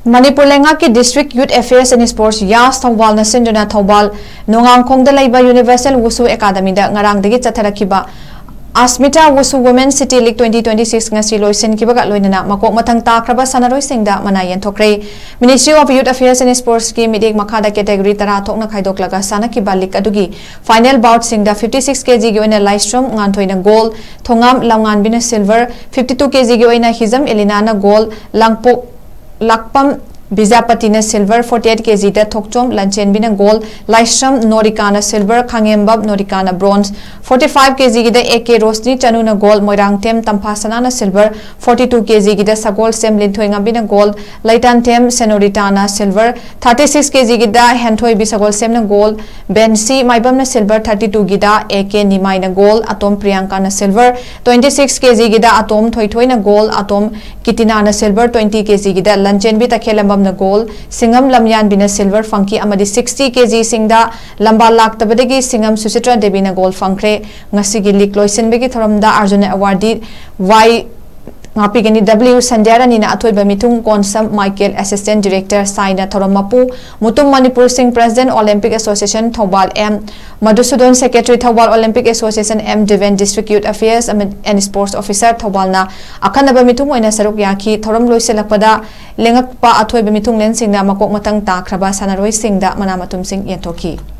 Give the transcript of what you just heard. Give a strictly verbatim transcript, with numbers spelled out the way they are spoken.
ꯃꯅꯤꯄꯨꯔ ꯂꯩꯉꯥꯛꯀꯤ District Youth Affairs and Sports, ꯌꯥꯁ ꯊꯧꯕꯥꯜꯅ ꯁꯤꯟꯗꯨꯅ ꯊꯧꯕꯥꯜ ꯅꯣꯡꯉꯥꯡꯈꯣꯡꯗ ꯂꯩꯕ Universal Wushu Academyꯗ ꯉꯔꯥꯡꯗꯒꯤ ꯆꯠꯊꯔꯛꯈꯤꯕ Asmita Wushu Women City League twenty twenty-six ꯉꯁꯤ ꯂꯣꯏꯁꯤꯟꯈꯤꯕꯒ ꯂꯣꯏꯅꯅ ꯃꯀꯣꯛ ꯃꯊꯪ ꯇꯥꯈ꯭ꯔꯕ ꯁꯥꯟꯅꯔꯣꯏꯁꯤꯡꯗ ꯃꯅꯥ ꯌꯦꯟꯊꯣꯛꯈ꯭ꯔꯦ꯫ Ministry of Youth Affairs and Sportsꯀꯤ ꯃꯤꯠꯌꯦꯡ ꯃꯈꯥꯗ category ꯇꯔꯥ ꯊꯣꯛꯅ ꯈꯥꯏꯗꯣꯛꯂꯒ ꯁꯥꯟꯅꯈꯤꯕ league ꯑꯗꯨꯒꯤ final boutꯁꯤꯡꯗ fifty six kgꯒꯤ ꯑꯣꯏꯅ ꯂꯥꯏꯁ꯭ꯔꯝ ꯉꯥꯟꯊꯣꯏꯅ gold, ꯊꯣꯉꯥꯝ ꯂꯝꯉꯥꯟꯕꯤꯅ silver, fifty two kgꯒꯤ ꯑꯣꯏꯅ ꯍꯤꯖꯝ ꯑꯦꯂꯤꯅꯥꯅ gold, ꯂꯥꯡꯄꯣꯛ ꯂꯥꯛꯄꯝ ꯕꯤꯖꯥꯄꯇꯤꯅ silver, forty eight kgꯗ Thokchom ꯂꯟꯆꯦꯟꯕꯤꯅ gold, Laishram ꯅꯣꯔꯤꯀꯥꯅ silver, ꯈꯥꯉꯦꯝꯕꯝ ꯅꯣꯔꯤꯀꯥꯅ bronze, forty five kgꯒꯤꯗ A K Roshni ꯆꯅꯨꯅ gold, Moirangthem ꯇꯝꯐꯥꯁꯅꯥꯅ silver, forty two kgꯒꯤꯗ Sagolsem ꯂꯤꯟꯊꯣꯏꯉꯝꯕꯤꯅ gold, ꯂꯩꯇꯥꯟꯊꯦꯝ ꯁꯦꯅꯣꯔꯤꯇꯥꯅ silver, thirty six kgꯒꯤꯗ ꯍꯦꯟꯊꯣꯏꯕꯤ ꯁꯒꯣꯜꯁꯦꯝꯅ gold, ꯕꯦꯟꯁꯤ ꯃꯥꯏꯕꯝꯅ silver, thirty twoꯒꯤꯗ A K ꯅꯤꯃꯥꯏꯅ gold, ꯑꯇꯣꯝ ꯄ꯭ꯔꯤꯌꯥꯡꯀꯥꯅ silver, twenty six kgꯒꯤꯗ ꯑꯇꯣꯝ ꯊꯣꯏꯊꯣꯏꯅ gold, ꯑꯇꯣꯝ ꯀꯤꯇꯤꯅꯥꯅ silver, twenty kgꯒꯤꯗ Lanchenbi ꯇꯈꯦꯜꯂꯝꯕꯝꯅ gold, ꯁꯤꯡꯉꯝ ꯂꯝꯌꯥꯟꯕꯤꯅ silver ꯐꯪꯈꯤ ꯑꯃꯗꯤ sixty kgꯁꯤꯡꯗ ꯂꯝꯕꯥ ꯂꯥꯛꯇꯕꯗꯒꯤ ꯁꯤꯡꯉꯝ ꯁꯨꯆꯤꯇ꯭ꯔ ꯗꯦꯕꯤꯅ gold ꯐꯪꯈ꯭ꯔꯦ꯫ ꯉꯁꯤꯒꯤ league ꯂꯣꯏꯁꯤꯟꯕꯒꯤ ꯊꯧꯔꯝꯗ Arjuna Awardee Y ꯉꯥꯛꯄꯤꯒꯅꯤ W ꯁꯟꯙ꯭ꯌꯥꯔꯥꯅꯤꯅ ꯑꯊꯣꯏꯕ ꯃꯤꯊꯨꯡ, Konsam Michael Assistant Director ꯁꯥꯏꯅ ꯊꯧꯔꯝ ꯃꯄꯨ, ꯃꯨꯇꯨꯝ ꯃꯅꯤꯄꯨꯔ ꯁꯤꯡ President Olympic Association Thoubal M Madhusudan, Secretary Thoubal Olympic Association M Diben, District Youth Affairs and Sports Officer ꯊꯧꯕꯥꯜꯅ ꯑꯈꯟꯅꯕ ꯃꯤꯊꯨꯡ ꯑꯣꯏꯅ ꯁꯔꯨꯛ ꯌꯥꯈꯤ꯫ ꯊꯧꯔꯝ ꯂꯣꯏꯁꯤꯜꯂꯛꯄꯗ ꯂꯦꯡꯉꯛꯄ ꯑꯊꯣꯏꯕ ꯃꯤꯊꯨꯡꯂꯦꯟꯁꯤꯡꯅ ꯃꯀꯣꯛ ꯃꯊꯪ ꯇꯥꯈ꯭ꯔꯕ ꯁꯥꯟꯅꯔꯣꯏꯁꯤꯡꯗ ꯃꯅꯥ ꯃꯊꯨꯝꯁꯤꯡ ꯌꯦꯟꯊꯣꯛꯈꯤ꯫